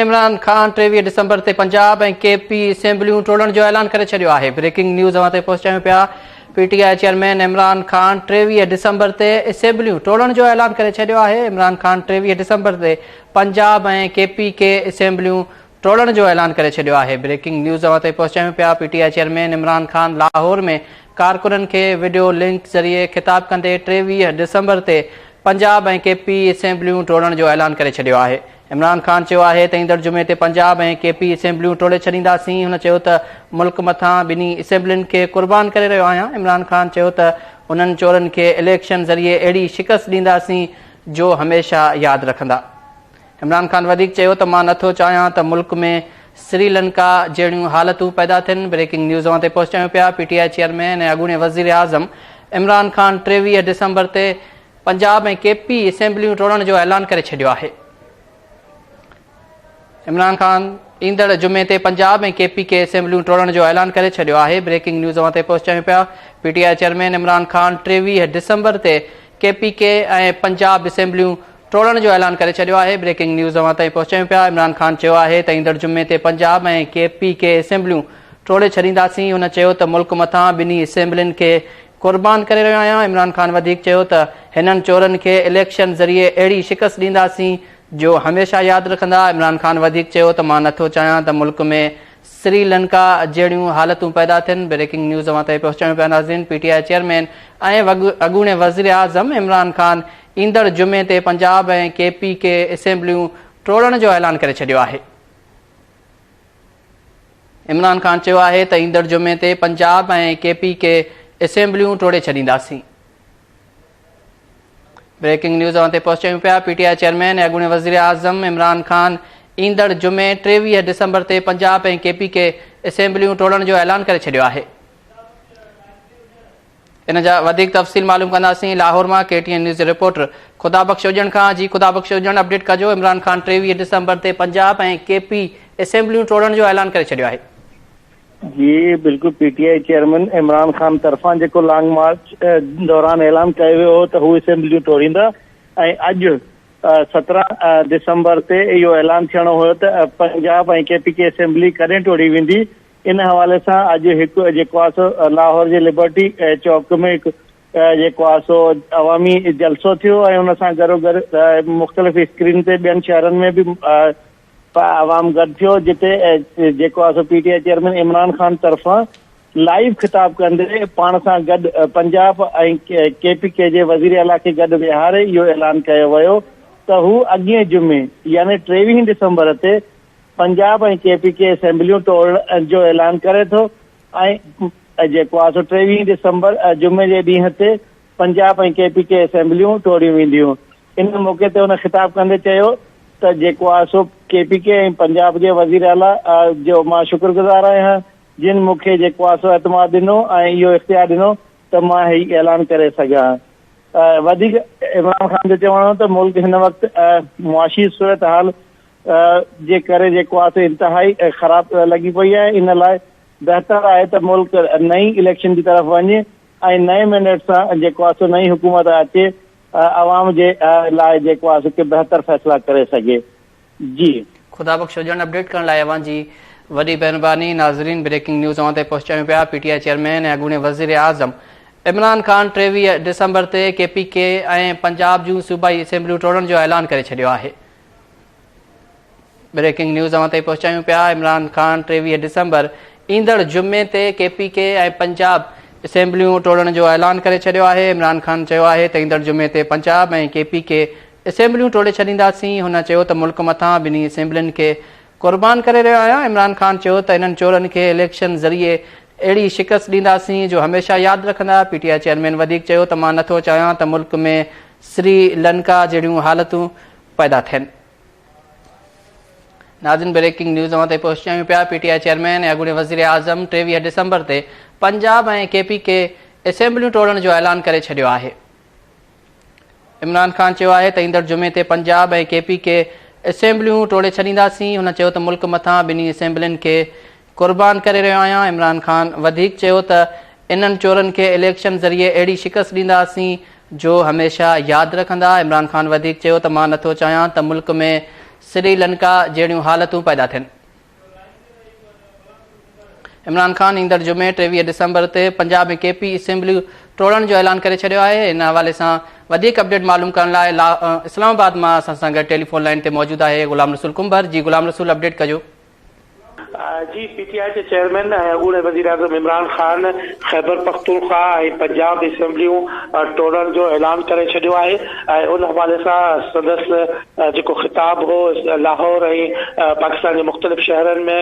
عمران خان 23 ڊسمبر تي پنجاب ۽ ڪي پي اسيمبليون ٽوڙڻ جو اعلان ڪري ڇڏيو آهي. بريڪنگ نيوز اوهان تائين پهچايون پيا. P T I chairman Imran Khan 23 December تي اسيمبليون ٽوڙڻ جو اعلان ڪري ڇڏيو آهي. عمران خان 23 ڊسمبر تي پنجاب ۽ ڪي پي ڪي اسيمبليون ٽوڙڻ جو اعلان ڪري ڇڏيو آهي. بريڪنگ نيوز اوهان تائين پهچايون پيا. P T I chairman Imran Khan Lahore ۾ ڪارڪنن کي وڊيو لنڪ ذريعي خطاب ڪندي 23 ڊسمبر تي پنجاب ۽ ڪي پي اسيمبليون ٽوڙڻ جو اعلان ڪري ڇڏيو آهي. عمران خان چيو آهي ته ايندڙ جمعي تي پنجاب ۽ ڪي پي اسيمبليون ٽوڙي ڇڏينداسين، هن چيو ته ملڪ مٿان ٻنهي اسيمبلين کي قربان ڪري رهيو آهيان، عمران خان چيو ته انهن چورن کي اليڪشن ذريعي اهڙي شڪست ڏينداسين جو هميشه ياد رکندا. عمران خان وڌيڪ چيو ته مان نٿو چاهيان ته ملڪ ۾ سريلنڪا جهڙيون حالتون پيدا ٿين، بريڪنگ نيوز اوهان تائين پهچايون پيا، پي ٽي I chairman ۽ اڳوڻي وزيراعظم عمران خان 23 ڊسمبر تي پنجاب ۽ ڪي پي اسيمبليون ٽوڙڻ جو اعلان ڪري ڇڏيو آهي. عمران خان ايندڙ جمعي تي پنجاب ۽ ڪي پي ڪي اسيمبليون ٽوڙڻ جو اعلان ڪري ڇڏيو آهي. بريڪنگ نيوز اوهان تائين پهچايون پيا. P T I chairman Imran Khan 23 December تي ڪي پي ڪي ۽ پنجاب اسيمبليون ٽوڙڻ جو اعلان ڪري ڇڏيو آهي. بريڪنگ نيوز اوهان تائين پهچايون پيا. عمران خان چيو آهي ته ايندڙ جمعي تي پنجاب ۽ ڪي پي ڪي اسيمبليون ٽوڙي ڇڏينداسين. هن چيو ته ملڪ مٿان ٻنهي اسيمبلين کي قربان ڪري رهيو آهيان، عمران خان وڌيڪ چيو ته هنن چورن کي اليڪشن ذريعي اهڙي شڪست ڏينداسين جو هميشه ياد رکندا، عمران خان وڌيڪ چيو ته مان نٿو چاهيان ته ملڪ ۾ سري لنڪا جهڙيون حالتون پيدا ٿين، بريڪنگ نيوز اوهان تائين پهچايون پيا ناظرين پي ٽي I chairman ۽ اڳوڻي وزيراعظم عمران خان ايندڙ جمعي تي پنجاب ۽ ڪي پي ڪي اسيمبليون ٽوڙڻ جو اعلان ڪري ڇڏيو آهي. عمران خان چيو آهي ته ايندڙ جمعي تي پنجاب ۽ ڪي پي ڪي اسيمبليون ٽوڙي ڇڏينداسين. بريڪنگ نيوز اوهان تي پهچايون پيا، پي ٽي I chairman ۽ اڳوڻي وزيراعظم عمران خان ايندڙ جمعي 23 ڊسمبر تي پنجاب ۽ ڪي پي ڪي اسيمبليون ٽوڙڻ جو اعلان ڪري ڇڏيو آهي. ان جا وڌيڪ تفصيل معلوم ڪنداسين لاهور مان ڪي ٽي اين نيوز جي رپورٽر خدا بخش اڄڻ کان جي خدا بخش اڄڻ اپڊيٽ ڪجو عمران خان 23 ڊسمبر تي پنجاب ۽ ڪي پي اسيمبليون ٽوڙڻ جو اعلان ڪري ڇڏيو آهي. جي بلڪل P T I chairman Imran Khan طرفان جيڪو لانگ مارچ دوران اعلان ڪيو ويو هو ته هو اسيمبليون ٽوڙيندا ۽ اڄ 17 ڊسمبر تي اهو اعلان ٿيڻو هيو ته Punjab ۽ K P K assembly ڪڏهن ٽوڙي ويندي ان حوالي سان اڄ هڪ جيڪو آهي سو لاهور جي لبرٽي چوڪ ۾ هڪ جيڪو آهي سو عوامي جلسو ٿيو ۽ ان سان گڏوگڏ مختلف اسڪرين تي ٻين شهرن ۾ به عوام گڏ ٿيو جتي جيڪو آهي سو P T I chairman Imran Khan طرفان لائيو خطاب ڪندي پاڻ سان گڏ پنجاب ۽ ڪي پي ڪي جي وزير اعليٰ کي گڏ ويهاري اهو اعلان ڪيو ويو ته هو اڳئين جمعي يعني ٽيويهين ڊسمبر تي پنجاب ۽ ڪي پي ڪي اسيمبليون ٽوڙڻ جو اعلان ڪري ٿو ۽ جيڪو آهي سو ٽيويهين ڊسمبر جمعي جي ڏينهن تي پنجاب ۽ ڪي پي ڪي اسيمبليون ٽوڙيون وينديون. ان موقعي تي هن خطاب ڪندي چيو ته جيڪو آهي سو ڪي پي ڪي ۽ پنجاب جي وزيراعليٰ جو مان شڪرگذار آهيان جن مون کي جيڪو آهي سو اعتماد ڏنو ۽ اهو اختيار ڏنو ته مان هي اعلان ڪري سگهان. وڌيڪ عمران خان جو چوڻ هو ته ملڪ هن وقت معاشي صورتحال جي ڪري جيڪو آهي سو انتهائي خراب لڳي پئي آهي ان لاء بهتر آهي ته ملڪ نئين اليڪشن جي طرف وڃي ۽ نئين مينڊيٽ سان جيڪو آهي سو نئين حڪومت اچي عوام جي لاء جيڪو آهي سو ڪي بهتر فيصلا ڪري سگهي جي. خدا بخش هجڻ اپڊيٽ ڪرڻ لاء اوهان جي وڏي مهرباني ناظرين بريڪنگ نيوز اوهان تائين پهچايون پيا پي ٽي I chairman ۽ اڳوڻي وزير اعظم عمران خان 23 ڊسمبر تي ڪي پي ڪي ۽ پنجاب جون صوبائي اسيمبليون ٽوڙڻ جو اعلان ڪري ڇڏيو آهي. بريڪنگ نيوز اوهان تائين پهچايون پيا عمران خان 23 ڊسمبر ايندڙ جمعي تي ڪي پي ڪي ۽ پنجاب اسيمبليون ٽوڙڻ جو اعلان ڪري ڇڏيو آهي عمران خان چيو آهي ته ايندڙ جمعي تي پنجاب ۽ ڪي پي ڪي اسيمبليون ٽوڙي ڇڏينداسين هن چيو ته ملڪ مٿان ٻنهي اسيمبلين کي قربان ڪري رهيو آهيان عمران خان چيو ته انهن چورن کي اليڪشن ذريعي اهڙي شڪست ڏينداسين جو هميشه ياد رکندا پي ٽي I chairman وڌيڪ چيو ته مان نٿو چاهيان ته ملڪ ۾ سري لنڪا جهڙيون حالتون پيدا ٿين. ناظرين بريڪنگ نيوز اوهان تائين پهچايون پيا پي ٽي I chairman ۽ اڳوڻي وزير اعظم 23 ڊسمبر تي پنجاب ۽ ڪي پي ڪي اسيمبليون ٽوڙڻ جو اعلان ڪري ڇڏيو آهي. عمران خان چيو آهي ته ايندڙ جمعي تي پنجاب ۽ ڪي پي ڪي اسيمبليون ٽوڙي ڇڏينداسين هن چيو ته ملڪ مٿان ٻنهي اسيمبلين کي قربان ڪري رهيو آهيان عمران خان وڌيڪ چيو ته انهن چورن کي اليڪشن ذريعي اهڙي شڪست ڏينداسين جو هميشه ياد رکندا عمران خان وڌيڪ چيو ته مان نٿو چاهيان ته ملڪ ۾ سري لنڪا جهڙيون حالتون پيدا ٿين. عمران خان ايندڙ جمعي 23 ڊسمبر تي پنجاب ۽ ڪي پي اسيمبليون ٽوڙڻ جو اعلان ڪري ڇڏيو آهي. ان حوالي سان وڌيڪ اپڊيٽ معلوم ڪرڻ لاء اسلام آباد مان اسان سان گڏ ٽيليفون لائين تي موجود آهي غلام رسول ڪنڀر. جي غلام رسول اپڊيٽ ڪجو. جي پي ٽي آء جي چيئرمين ۽ اڳوڻي وزيراعظم عمران خان خيبرپختونخواهه ۽ پنجاب اسيمبليون ٽوڙڻ جو اعلان ڪري ڇڏيو آهي ۽ ان حوالي سان سندس جيڪو خطاب هو لاهور ۽ پاڪستان جي مختلف شهرن ۾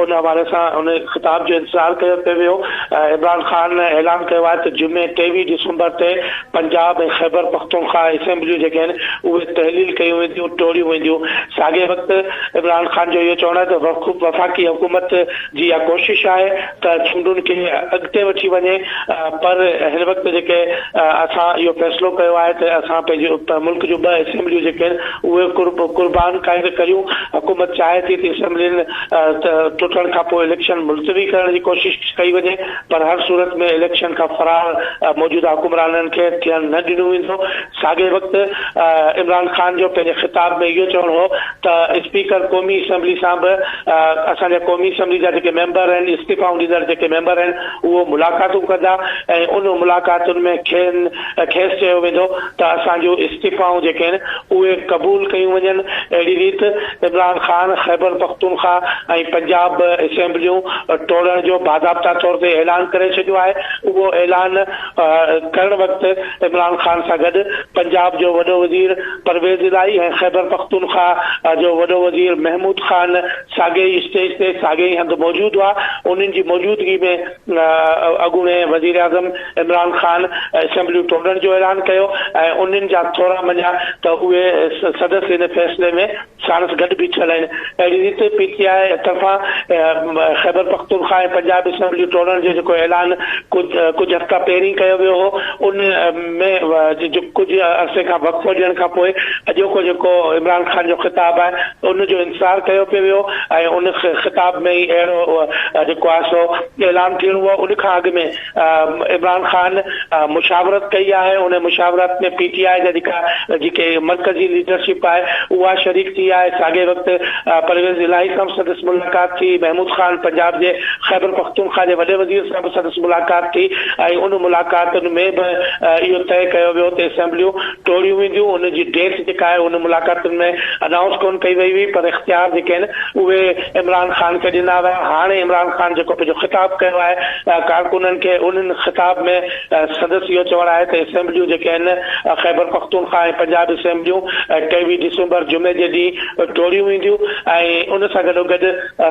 ان حوالي سان ان خطاب جو انتظار ڪيو پيو ويو. عمران خان اعلان ڪيو آهي ته جمعي 23 ڊسمبر تي پنجاب ۽ خيبرپختونخواهه اسيمبليون جيڪي آهن اهي تحليل ڪيون وينديون، ٽوڙيون وينديون. ساڳئي وقت عمران خان جو اهو چوڻ آهي ته وفاقي حڪومت جي اها ڪوشش آهي ته چونڊن کي اڳتي وٺي وڃي پر هن وقت جيڪي اسان اهو فيصلو ڪيو آهي ته اسان پنهنجي ملڪ جون ٻه اسيمبليون جيڪي آهن اهي قربان ڪريون، حڪومت چاهي ٿي ته اسيمبلين ٽٽڻ کانپوء اليڪشن ملتوي ڪرڻ جي ڪوشش ڪئي وڃي پر هر صورت ۾ اليڪشن کان فرار موجوده حڪمرانن کي ٿيڻ نه ڏنو ويندو. ساڳئي وقت عمران خان جو پنهنجي خطاب ۾ اهو چوڻ هو ته اسپيڪر قومي اسيمبلي سان به اسان جا قومي اسيمبلي جا جيڪي ميمبر آهن استعيفائون ڏيندڙ جيڪي ميمبر آهن اهو ملاقاتون ڪندا ۽ ان ملاقاتن ۾ کين کيس چيو ويندو ته اسان جون استعيفائون جيڪي آهن اهي قبول ڪيون وڃن. اهڙي ريت عمران خان خيبرپختونخوا ۽ پنجاب اسيمبليون ٽوڙڻ جو باضابطا طور تي اعلان ڪري ڇڏيو آهي. اهو اعلان ڪرڻ وقت عمران خان سان گڏ پنجاب جو وڏو وزير پرويز الاهي ۽ خيبرپختونخواهه جو وڏو وزير محمود خان ساڳئي ئي اسٽيج تي ساڳئي ئي هنڌ موجود هئا. انهن جي موجودگي ۾ اڳوڻي وزيراعظم عمران خان اسيمبليون ٽوڙڻ جو اعلان ڪيو ۽ انهن جا ٿورا مڃيا ته اهي سندس ان فيصلي ۾ ساڻس گڏ بيٺل آهن. اهڙي ريت پي ٽي آء طرفان خيبرپختونخوا ۽ پنجاب اسيمبليون ٽوڙڻ جو جيڪو اعلان ڪجهه هفتا پهرين ڪيو ويو هو ان ۾ ڪجهه عرصي کان وقفو ڏيڻ کان پوء اڄوڪو جيڪو عمران خان جو خطاب آهي ان جو انتظار ڪيو پيو ويو ۽ ان خطاب ۾ ئي اهڙو جيڪو آهي سو اعلان ٿيڻو هو. ان کان اڳ ۾ عمران خان مشاورت ڪئي آهي ان مشاورت ۾ پي ٽي آء جا جيڪا جيڪي مرڪزي ليڊرشپ آهي اها شريڪ ٿي آهي ساڳئي وقت پرويز الاهي سان به سندس ملاقات ٿي محمود خان پنجاب جي خيبرپختونخوا جي وڏي وزير سان به سندس ملاقات ٿي ۽ ان ملاقاتن ۾ به اهو طئي ڪيو ويو ته اسيمبليون ٽوڙيون وينديون ان جي ڊيٽ جيڪا آهي ان ملاقاتن ۾ انائونس ڪونه ڪئي وئي هئي پر اختيار جيڪي آهن اهي عمران خان کي ڏنا ويا، هاڻي عمران خان جيڪو پنهنجو خطاب ڪيو آهي ڪارڪنن کي انهن خطاب ۾ سندس اهو چوڻ آهي ته اسيمبليون جيڪي آهن خيبرپختونخوا ۽ پنجاب اسيمبليون 23 ڊسمبر جمعي جي ڏينهن ٽوڙيون وينديون ۽ ان سان گڏوگڏ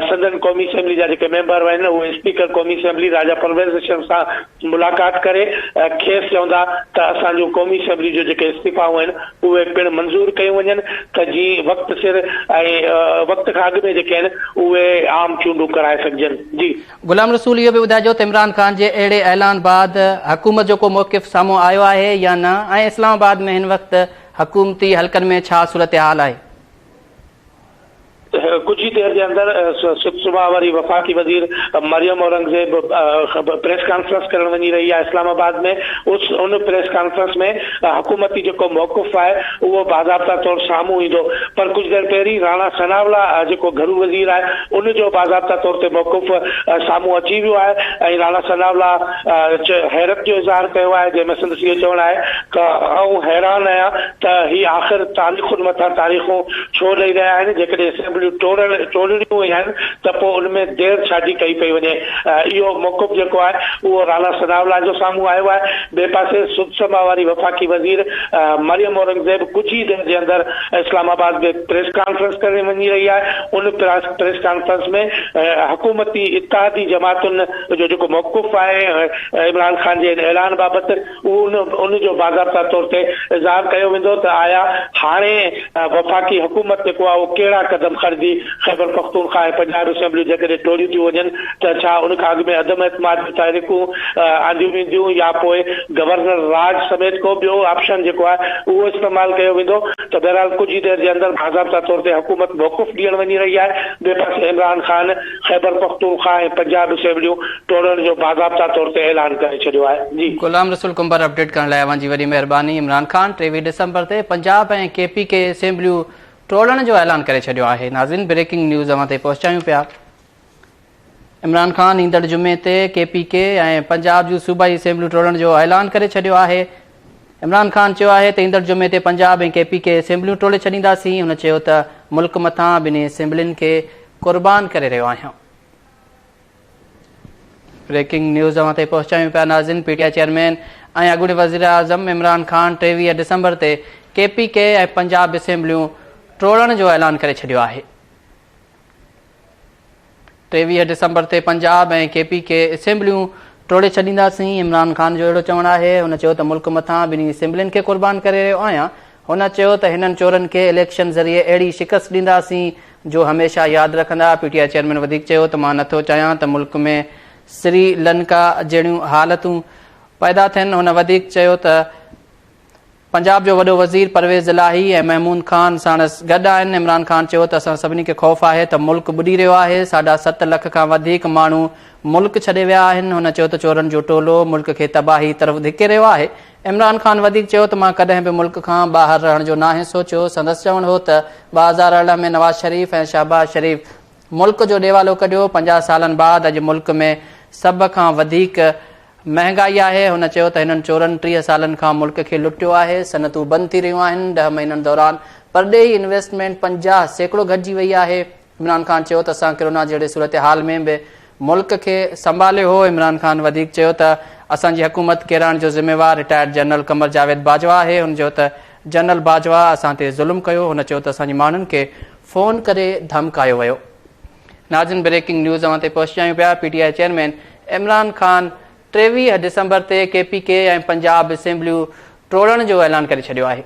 سندن قومي اسيمبلي جا جيڪي ميمبر آهن اهي اسپيڪر قومي اسيمبلي راجا پرويز اشرف سان ملاقات ڪري کيس چوندا ته اسان جون قومي اسيمبلي جون جيڪي استعيفائون آهن اهي پڻ منظور ڪيون وڃن ته جيئن وقت سر ۽ وقت کان اڳ ۾ جيڪي آهن اهي عام چونڊون ڪرائي سگهجن. جي. غلام رسول اهو به ٻڌائجو ته عمران خان جي اهڙي اعلان بعد حڪومت جو ڪو موقف سامهون آيو آهي يا نه ۽ اسلام آباد ۾ هن وقت حڪومتي حلقن ۾ ڇا صورتحال آهي؟ ڪجهه ئي دير جي اندر صبح واري وفاقي وزير مريم اورنگزيب پريس ڪانفرنس ڪرڻ وڃي رهي آهي اسلام آباد ۾ ان پريس ڪانفرنس ۾ حڪومتي جيڪو موقف آهي اهو باضابطا طور سامهون ايندو پر ڪجهه دير پهرين راڻا ثناء الله جيڪو گهرو وزير آهي ان جو باضابطا طور تي موقف سامهون اچي ويو آهي ۽ راڻا ثناء الله حيرت جو اظهار ڪيو آهي جنهن ۾ سندس اهو چوڻ آهي ته آئون حيران آهيان ته هي آخر تاريخن مٿان تاريخون ڇو ڏئي رهيا آهن، جيڪڏهن اسيمبليون ٽوڙڻ ٽوڙڻيون ئي آهن ته پوء ان ۾ دير ڇا جي ڪئي پئي وڃي؟ اهو موقف جيڪو آهي اهو راڻا ثناء الله جو سامهون آيو آهي. ٻئي پاسي سڌ سماء واري وفاقي وزير مريم اورنگزيب ڪجهه ئي دير جي اندر اسلام آباد ۾ پريس ڪانفرنس ڪرڻ وڃي رهي آهي، ان پريس ڪانفرنس ۾ حڪومتي اتحادي جماعتن جو جيڪو موقف آهي عمران خان جي ان اعلان بابت اهو ان جو باضابطا طور تي اظهار ڪيو ويندو ته آيا هاڻي وفاقي حڪومت جيڪو آهي اهو ڪهڙا قدم کڻندي، خيبرپختونخوا ۽ پنجاب اسيمبليون جيڪڏهن ٽوڙيون ٿيون وڃن ته ڇا ان کان اڳ ۾ عدم اعتماد جون تحريڪون آنديون وينديون يا پوء گورنر راڄ سميت ڪو ٻيو آپشن جيڪو آهي اهو استعمال ڪيو ويندو ته بهرحال ڪجهه ئي دير جي اندر باضابطا طور تي حڪومت موقف ڏيڻ وڃي رهي آهي، ٻئي پاسي عمران خان خيبرپختونخوا ۽ پنجاب اسيمبليون ٽوڙڻ جو باضابطا طور تي اعلان ڪري ڇڏيو آهي. جي. غلام رسول ڪنڀر اپڊيٽ ڪرڻ لاء اوهان جي وڏي مهرباني عمران خان 23 ڊسمبر تي پنجاب ۽ ڪي پي ڪي اسيمبليون ٽوڙڻ جو اعلان ڪري ڇڏيو آهي. ناظرين بريڪنگ نيوز اوهان تائين پهچايون پيا. عمران خان ايندڙ جمعي تي ڪي پي ڪي ۽ پنجاب جون صوبائي اسيمبليون ٽوڙڻ جو اعلان ڪري ڇڏيو آهي. عمران خان چيو آهي ته ايندڙ جمعي تي پنجاب ۽ ڪي پي ڪي اسيمبليون ٽوڙي ڇڏينداسين. هن چيو ته ملڪ مٿان ٻنهي اسيمبلين کي قربان ڪري رهيو آهيان. بريڪنگ نيوز اوهان تائين پهچايون پيا ناظرين پي ٽي I chairman ۽ اڳوڻي وزيراعظم عمران خان 23 ڊسمبر تي ڪي پي ڪي ۽ پنجاب اسيمبليون ٽوڙڻ جو اعلان ڪري ڇڏيو آهي. 23 ڊسمبر تي پنجاب ۽ ڪي پي ڪي اسيمبليون ٽوڙي ڇڏينداسين، عمران خان جو اهڙو چوڻ آهي، هن چيو ته ملڪ مٿان ٻنهي اسيمبلين کي قربان ڪري رهيو آهيان، هن چيو ته هنن چورن کي اليڪشن ذريعي اهڙي شڪست ڏينداسين جو هميشه ياد رکندا، پي ٽي I chairman وڌيڪ چيو ته مان نٿو چاهيان ته ملڪ ۾ سري لنڪا جهڙيون حالتون پيدا ٿين، هن وڌيڪ چيو ته. پنجاب جو وڏو وزير پرويز الاهي ۽ محمود خان ساڻس گڏ آهن، عمران خان چيو ته اسان سڀني کي خوف آهي ته ملڪ ٻڏي رهيو آهي، ساڍا ست لک کان وڌيڪ ماڻهو ملڪ ڇڏي ويا آهن، هن چيو ته چورن جو ٽولو ملڪ کي تباهي طرف ڌڪي رهيو آهي، عمران خان وڌيڪ چيو ته مان ڪڏهن به ملڪ کان ٻاهر رهڻ جو ناهي سوچيو، سندس چوڻ هو ته 2018 ۾ نواز شريف ۽ شهباز شريف ملڪ جو ڏيوالو ڪڍيو، 50 سالن بعد اڄ ملڪ ۾ سڀ کان وڌيڪ مهنگائي آهي، هن چيو ته هنن چورن 30 سالن کان ملڪ کي لٽيو آهي، صنعتون بند ٿي رهيون آهن، ڏهه مهينن دوران پرڏيهي انويسٽمينٽ 50% گهٽجي وئي آهي، عمران خان چيو ته اسان ڪرونا جهڙي صورتحال ۾ به ملڪ کي سنڀاليو هو، عمران خان وڌيڪ چيو ته اسان جي حڪومت ڪيرائڻ جو ذميوار رٽائرڊ جنرل قمر جاويد باجوا آهي، هن چيو ته جنرل باجوا اسان تي ظلم ڪيو، هن چيو ته اسان جي ماڻهن کي فون ڪري ڌمڪايو ويو. ناظرين بريڪنگ نيوز اوهان تائين پهچايون پيا P T I chairman Imran Khan 23 December تي ڪي پي ڪي ۽ پنجاب اسيمبليون ٽوڙڻ جو اعلان ڪري ڇڏيو آهي.